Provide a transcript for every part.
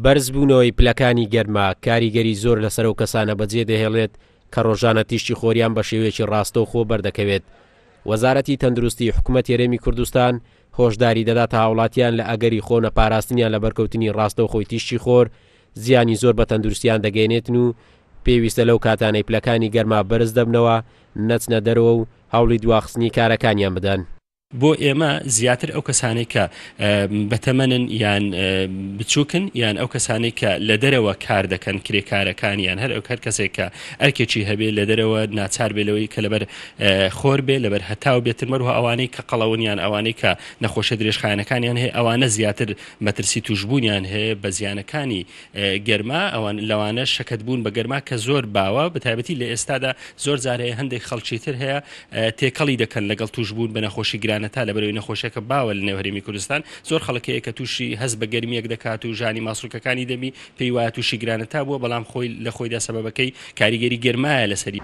بەرزبوونەوەی پلەکانی گەرما کاریگەری زۆر لەسەر ئەو کەسانە بەجێدەهێڵێت کە ڕۆژانە تیشکی خۆریان بە شێوەیەکی ڕاستەوخۆ بەردەکەوێت. وەزارەتی تەندروستی حکومەتی هەرێمی کوردستان هۆشداری دەداتە هاوڵاتیان لە ئەگەری خۆ نەپاراستنیان لە بەرکەوتنی ڕاستەوخۆی تیشکی خۆر زیانی زۆر بە تەندروستیان دەگەیەنێتن و پێویستە لەو کاتانەی پلەکانی گەرما بەرز دەبنەوە نەچنە دەرەوە و هەوڵی دواخستنی کارەکانیان بدەن. بۆ ئێمە زیاتر ئەو کەسانەی کە بەتەمەنن یان بچووکن یان ئەو کەسانەی کە لە دەرەوە کار دەکەن کرێکارەکان یان هەر ئەو هەر کەسێک کە ئەرکێکی هەبێ لە دەرەوە ناچار بێ لەوەی کە لەبەر خۆر بێ لەبەر هەتاو بێتن مەروە ئەوانەی کە قەڵەون یان ئەوانەی کە نەخۆشە درێژخایەنەکانیان هەیە ئەوانە زیاتر مەترسی توشبوونیان هەیە بە زیانەکانی گەرما، ئەوان لەوانە شەکەت بوون بە گەرما کە زۆر باوە بە تایبەتی لە ئێستادا زۆر جار هەیە هەندێک خەڵکی تر هەیە تێکەڵی دەکەن لەگەڵ توشبوون بە نەخۆشی گرانەتا لەبەرەوەی نەخۆشیەکە باوە لە نێو هەرێمی کوردستان زۆر خەڵک هەیە کە تووشی هەست بە گەرمیەک دەکات و ژانی ماسولکەکانی دەبی پێی وایە تووشی گرانەتا بووە بەڵام خۆی لە خۆیدا سەبەبەکەی کاریگەری گەرمایە لەسەری.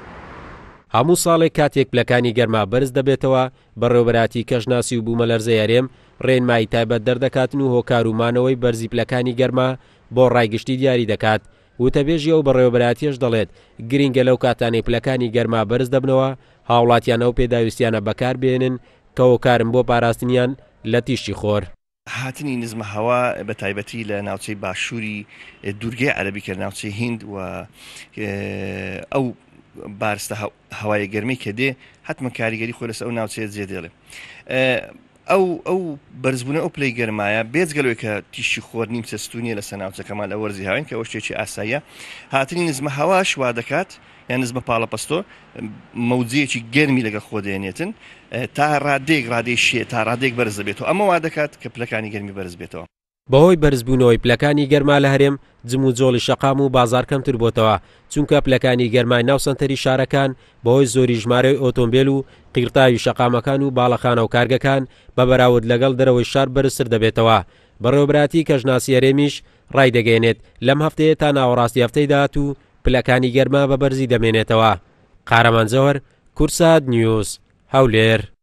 هەموو ساڵێک کاتێک پلەکانی گەرما بەرز دەبێتەوە، بەڕێوەبەرایەتی کەشناسی و بوومەلەرزەی هەرێم ڕێنمایی تایبەت دەردەکاتن و هۆکار و مانەوەی بەرزی پلەکانی گەرما بۆ ڕای گشتی دیاری دەکات، وتەبێژی ئەو بەڕێوەبەرایەتیەش دەڵێت، گرینگە لەو کاتانەی پلەکانی گەرما بەرز دەبنەوە هاوڵاتیان ئەو پێداویستیانە بەکار بهێنن کە هۆکارن بۆ پاراستنیان لە تیشکی خۆر. هاتنی نزمە هەوا بە تایبەتی لە ناوچەی باشووری دوورگەی عەرەبی کە ناوچەی هیند و ئەو بارستە هەوایە گەرمەی کە دێ حتمما کاریگەری خۆی لەسەر ئەو ناوچەیە جێ دێڵێ. ئەو ئەو بەرزبوونە ئەو پلەی گەرمایە بێجگە لەوەی کە تیشکی خۆر نیمچە ستوونیە لەسەر ناوچەکەمان لە وەرزی هاوین کە ئەوە شتێکی ئاساییە هاتنی نزمە هەواش وا دەکات یان نزمە پاڵەپەستۆ مەوجەیەکی گەرمی لەگەڵ خۆ دێنێتن تا ڕادەیەک ڕادەی شێ تا ڕادەیەک بەرز دەبێتەوە ئەمە وا دەکات کە پلەکانی گەرمی بەرز بێتەوە. بەهۆی بەرزبوونەوەی پلەکانی گەرما لە هەرێم، جموجۆڵی شەقام و بازاڕ کەمتر بۆتەوە، چونکە پلەکانی گەرمای ناو سەنتەری شارەکان بەهۆی زۆری ژمارەی ئۆتۆمبێل و قیڕتاوی شەقامەکان و باڵەخانە و کارگەکان بە بەراورد لەگەڵ دەرەوەی شار بەرزتر دەبێتەوە. بەڕێوەبەرایەتی کەشناسی هەرێمیش ڕایدەگەیەنێت، لەم هەفتەیە تا ناوەڕاستی هەفتەی داهاتوو پلەکانی گەرما بە بەرزی دەمێنێتەوە. قارەمان جەوهەر، کوردسات نیوز، هەولێر.